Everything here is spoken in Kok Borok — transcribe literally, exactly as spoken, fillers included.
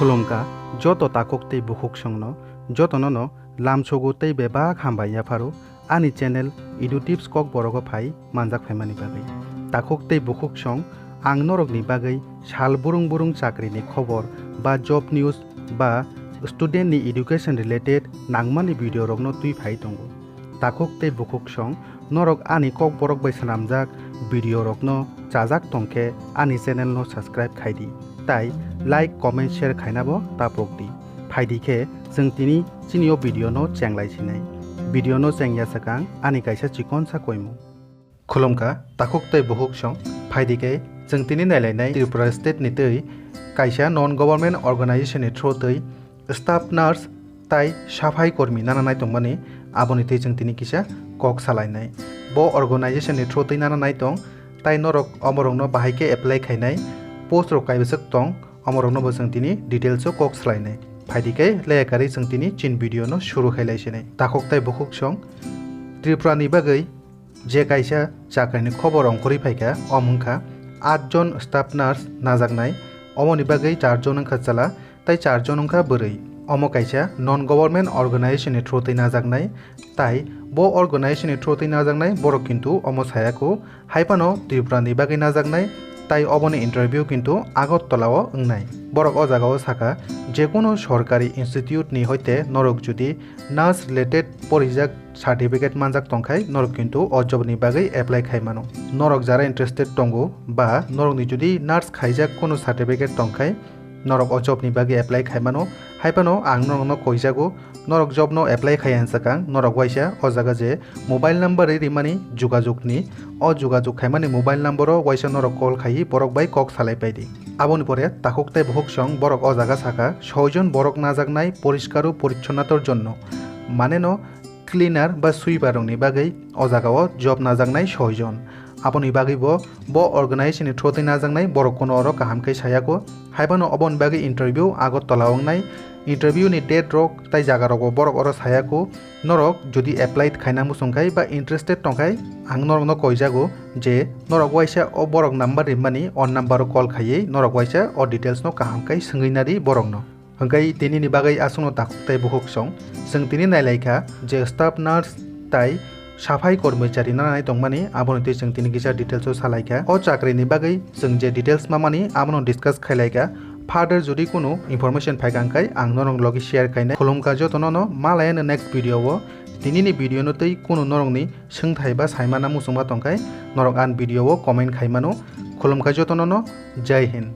Khulumkha joto takhuk tei bukhuksongno, jotono no lamsogo tei bebak hambai yapharo ani channel Edu Tips Kokborok o phai manjak phaimani bagwi. Takhuk tei bukhuksong, ang norokni bagwi sal burung burung chakrini khobor ba job news ba student ni education related nangmani video rokno twi phai tongo. Takhuk tei bukhuksong, norok ani Kokborok bai swnamjak video rokno chajak tongkhe ani channel no subscribe khaidi, tai like, comment, share khainabo tapokdi. Phaidi khe chwng tini chini o video no chenglai sinai. Video no chengya swkang ani kaisa chikonsa koimung. Khulumkha takhuk tei bukhuksong, phaidi khe chwng tini nailainai Tripura state ni twi kaisa non government organization ni through twi staff nurse tai saphai kormi nana naitongmani, aboni twi chwng tini kisa kok salainai. Bo organization ni through twi nana naitong, tai norok omorokno bahai khe apply khainai post rok kaibwswk tong, omorokno bo chwng tini details o kok salainai. Phaidi khe leya karwi chwng tini chin video no suru khailai sinai. Takhuk tei bukhuksong, Tripura ni bagwi je kaisa chakrini khobor ongkhorwi phaikha, omo wngkha aat jon staff nurse najaknai, omoni bagwi char jon wngkha chwla tei char jon wngkha bwrwi. Omo kaisa non government organization ni through twi najaknai, tai bo organization ni through twi najaknai borok kintu omo sayakho, haiphano Tripura ni bagwi najaknai, tai oboni interview kintu Agartala o wngnai. Borok o jaga o sakha, jekunu sorkari institute ni hoite norok jodi nurse related porijak certificate manjak tongkhai norok kintu o job ni bagwi apply khai mano. Norok jara interested tongo ba norokni jodi nurse khaijak kunu certificate tongkhai norok o job ni bagwi apply khai mano. Haiphano ang norokno koijago, norok job no apply khai ya swkang norok waisa o jaga je mobile number ri rimani jugajug ni, o jugajug khaimani mobile number o waisa norok call khaiwi borok bai kok salai paidi. Aboni pore takhuk tei bukhuksong borok o jaga sakha, soi jon borok najaknai poriskaru porichonnator jonno, mane no cleaner ba sweeper rokni bagwi o jaga o job najaknai soi jon. Aboni bagwi bo, bo organization ni through twi najaknai borok kuno oro kaham khe sayakho, haiphano oboni bagwi interview Agartala o wngnai. Interview ni date rok tai jaga rok bo borok oro sayakho. Norok jodi apply khaina muchung khai ba interested tongkhai, ang norokno koijago je norok waisa o borok number rimani, o number o call khaiwi norok waisa o details no kaham khe swngwi nadi borokno. Hwnkhe tinini bagwi aswkno takhuk tei bukhuksong, chwng tini nailaikha je staff nurse tai saphai kormochari nanai tongmani, aboni twi chwng tini kisa details o salaikha. O chakrini bagwi chwng je details mamani abono discuss khailaikha. Further jodi kunu information phaikha hwnkhe ang norok logi share khainai. Khulumkha jotono no, malaiano next video o. Tinini video no twi kunu norokni swngthai ba saimana muchungma tongkhai norok an video o comment khaimano. Khulumkha jotono no, Jai Hind.